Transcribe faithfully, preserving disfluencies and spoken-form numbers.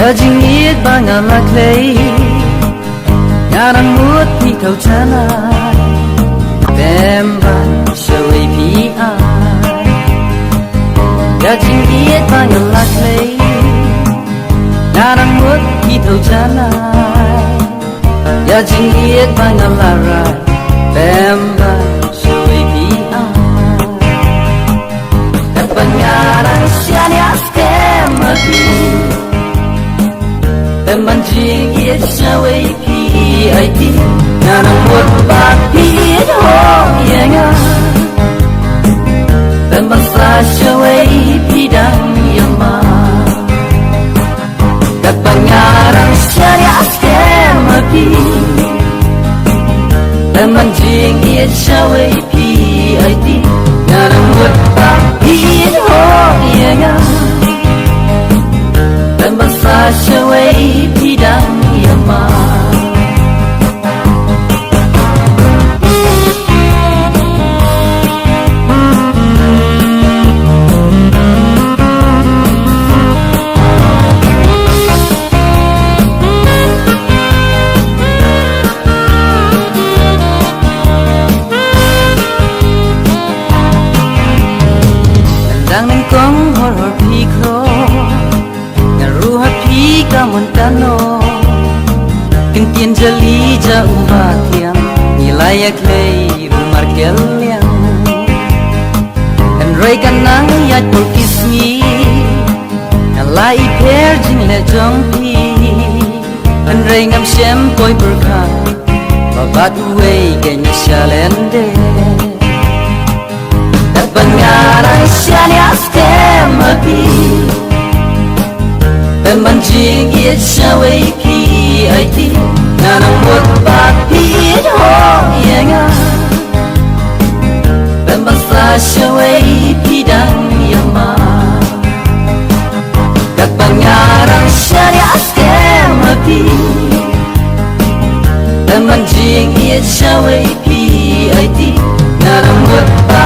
Ka jingïeit ba nga la khlei, nga dang mut phi thaw janai. Tang ba shawei phi ai. Ka jingïeit ba nga la khlei, nga dang mut phi thaw janai. Ka jingïeit ba nga la rai, tang ba shawei phi ai. Katba nga dang shaniah skhem ha phi, tang ban jingïeit shawei phi aiti. Nga dang mut ba phi ïeit ho ïa nga, tang ban sa shawei phi dang ïa ma. Katba nga dang shaniah skhem ha phi, tang ban jingïeit shawei phi aiti. Nga dang mut ba phi ïeit ho ïa nga, tang ban sa shawei phi dang ïa ma. Dang nyngkong hor hor phi khlong, nga ruh ha phi ka mon ka noh. Ktien jali ja u ba thiang, ngi la ïa khlei ruh markylliang. Hynrei ka nang ïaid por ki sngi, nga la ïapher jingleh jong phi. Hynrei ngam shym poi pyrkhat ba bad uwei kein sha lyndet. Katba nga dang shaniah skhem ha phi, tang ban jingïeit shawei phi aiti. Nga dang mut ba phi ïeit ho ïa nga, tang ban sa shawei phi dang ïa ma. Katba nga dang shaniah skhem ha phi, tang ban jingïeit shawei phi aiti. Nga dang mut ba